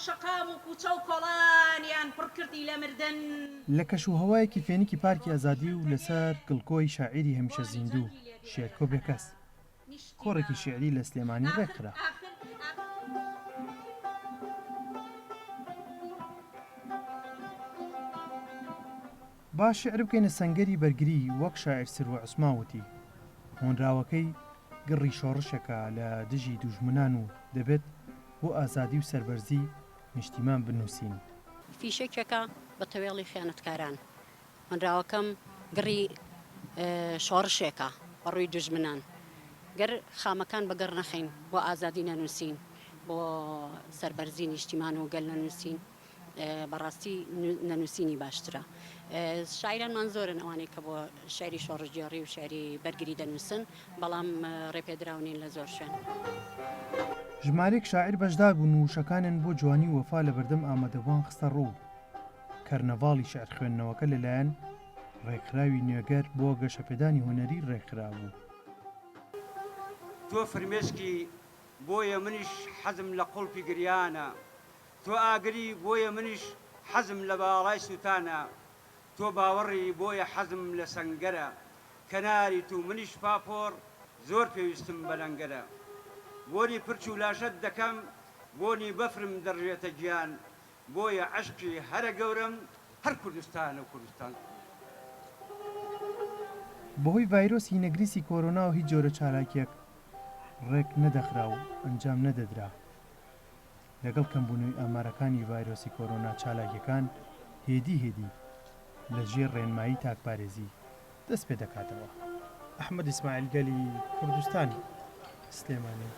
شەقام و کوچە و کۆڵانیان پڕ کردی لە مردن. لە کەشوهەوایەکی فێنکی پارکی ئازادی و لەسەر گڵکۆی شاعیری هەمیشە زیندوو، شێرکۆ بێکەس، کۆڕێکی شیعری لە سلێمانی ڕێکخرا. با شیعر بکەینە سەنگەری بەرگری وەک شاعیر سروە عوسمان وتی، هۆنراوەکەی گڕی شۆڕشێکە لە دژی دوژمنان و دەبێت بۆ ئازادی و سەربەرزی نیشتیمان بنووسین. فیشەکێکە بە تەوێڵی خیانەتکاران. هۆنراوەکەم گڕی شۆڕشێکە بە ڕووی دوژمنان. گەر خامەکان بە گڕ نەخەین، بۆ ئازادی نەنووسین، بۆ سەربەرزی نیشتیمان و گەل نەنووسین، بەڕاستی نەنووسینی باشترە. شاعیرانمان زۆرن ئەوانەی کە بۆ شیعری شۆڕشگێڕی و شیعری بەرگری دەنووسن، بەڵام ڕێپێدراو نین لە زۆر شوێن. ژمارەیەک شاعیر بەشدار بوون و وشەکانیان بۆ جوانی و وەفا لەبەردەم ئامادەبووان خستە ڕوو. کەرنەڤاڵی شیعر خوێندنەوەکە لەلایەن ڕێکخراوی نوێگەر بۆ گەشەپێدانی هونەری ڕێکخرابوو. تۆ فرمێسکی بۆیە منیش حەزم لە قوڵپی گریانە تۆ ئاگری بۆیە منیش حەزم لە باڵای سوتانە تۆ باوەڕی بۆیە حەزم لە سەنگەرە کەناریت و منیش پاپۆڕ زۆر پێویستم بە لەنگەرە بۆنی پرچ و لاشەت دەکەم بۆنی بەفرم دەڕژێتە گیان بۆیە عەشقی هەرە گەورەم هەر کوردستانە و کوردستان. بەهۆی ڤایرۆسی نەگریسی کۆرۆناوە هیچ جۆرە چالاکیەک ڕێک نەدەخرا و ئەنجام نەدەدرا. لەگەڵ کەمبوونەوەی ئامارەکانی ڤایرۆسی کۆرۆنا چالاکیەکان هێدی هێدی لە ژێر ڕێنمایی تاکپارێزی دەست پێدەکاتەوە. ئەحمەد ئیسماعیل گەلی کوردستان، سلێمانی.